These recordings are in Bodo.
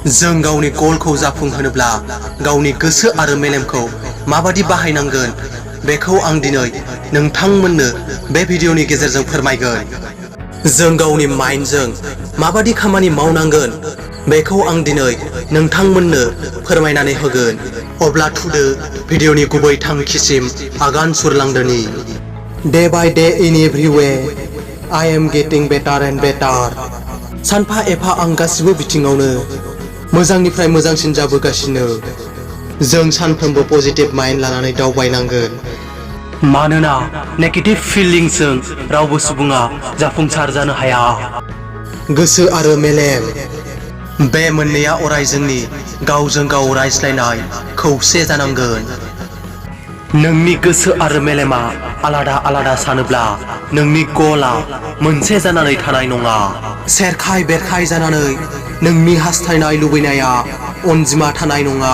जों गावनि गलखौ जाफुंहोनोब्ला गावनि गोसो आरो मेलेमखौ माबादि बाहायनांगोन बेखौ आं दिनै नोंथांमोननो बे भिडिअनि गेजेरजों फोरमायगोन। जों गावनि माइन्डजों माबादि खामानि मावनांगोन बेखौ आं दिनै नोंथांमोननो फोरमायनानै होगोन। अब्ला थुदो भिडिअनि गुबै थांखिसिम आगान सुरलांदोनि। Day by day in every way I am getting better and better. सानफा एफा आं गासिबो बिथिङावनो मोजांनिफ्राय मोजांसिन जाबोगासिनो। जों सानफ्रोमबो पजिटिभ माइन्ड लानानै दावबायनांगोन। मानोना नेगेटिभ फिलिंसजों रावबो सुबुङा जाफुंसार जानो हाया। गोसो आरो मेलेम बे मोननैया अराय जोंनि गावजों गाव रायज्लायनाय खौसे जानांगोन। नोंनि गोसो आरो मेलेमा आलादा आलादा सानोब्ला नोंनि गलआ मोनसे जानानै थानाय नङा। सेरखाय बेरखाय जानानै नोंनि हास्थायनाय लुबैनाया अनजिमा थानाय नङा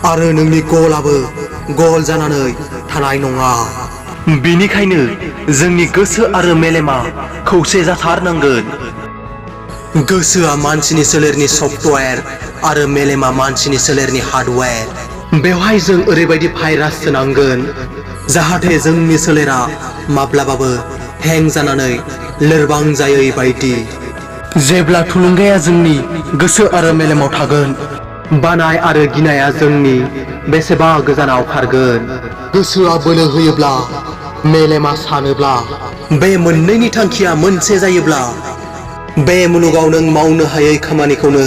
आरो नोंनि गलआबो गल जानानै थानाय नङा। बेनिखायनो जोंनि गोसो आरो मेलेमा खौसे जाथारनांगोन। गोसोआ मानसिनि सोलेरनि सफ्टवेयर आरो मेलेमा मानसिनि सोलेरनि हार्डवेयर। बेवहाय जों ओरैबायदि भाइरास सोनांगोन जाहाथे जोंनि सोलेरा माब्लाबाबो हें जानानै लोरबां जायै बायदि। जेब्ला थुलुंगाया जोंनि गोसो आरो मेलेमाव थागोन, बानाय आरो गिनाया जोंनि बेसेबा गोजानाव खारगोन। गोसोआ बोलो होयोब्ला, मेलेमा सानोब्ला, बे मोननैनि थांखिया मोनसे जायोब्ला, बे मुलुगाव नों मावनो हायै खामानिखौनो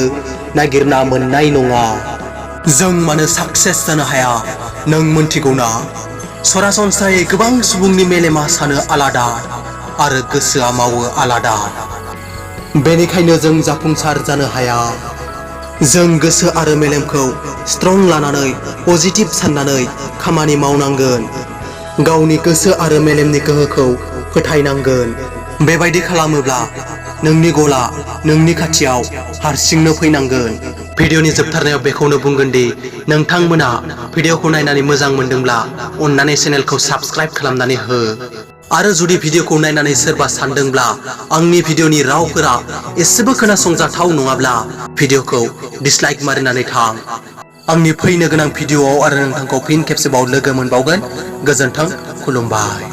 नागिरना मोननाय नङा। जों मानो साक्सेस जानो हाया नों मोनथिगौना? सरासनस्रायै गोबां सुबुंनि मेलेमा सानो आलादा आरो गोसोआ मावो आलादा। बेनिखायनो जों जाफुंसार जानो हाया। जों गोसो आरो मेलेमखौ स्ट्रं लानानै पजिटिभ साननानै खामानि मावनांगोन। गावनि गोसो आरो मेलेमनि गोहोखौ फोथायनांगोन। बेबायदि खालामोब्ला नोंनि गलआ नोंनि खाथियाव हारसिंनो फैनांगोन। भिडिअनि जोबथारनायाव बेखौनो बुंगोन दि नोंथांमोना भिडिअखौ नायनानै मोजां मोनदोंब्ला अन्नानै चेनेलखौ साबस्क्राइब खालामनानै हो। आरो जुदि भिडिअखौ नायनानै सोरबा सानदोंब्ला आंनि भिडिअनि रावफोरा एसेबो खोनासंजाथाव नङाब्ला भिडिअखौ डिसलाइक मारिनानै थां। आंनि फैनो गोनां भिडिअआव आरो नोंथांखौ फिन खेबसेबाव लोगो मोनबावगोन। गोजोन्थों, खुलुमबाय।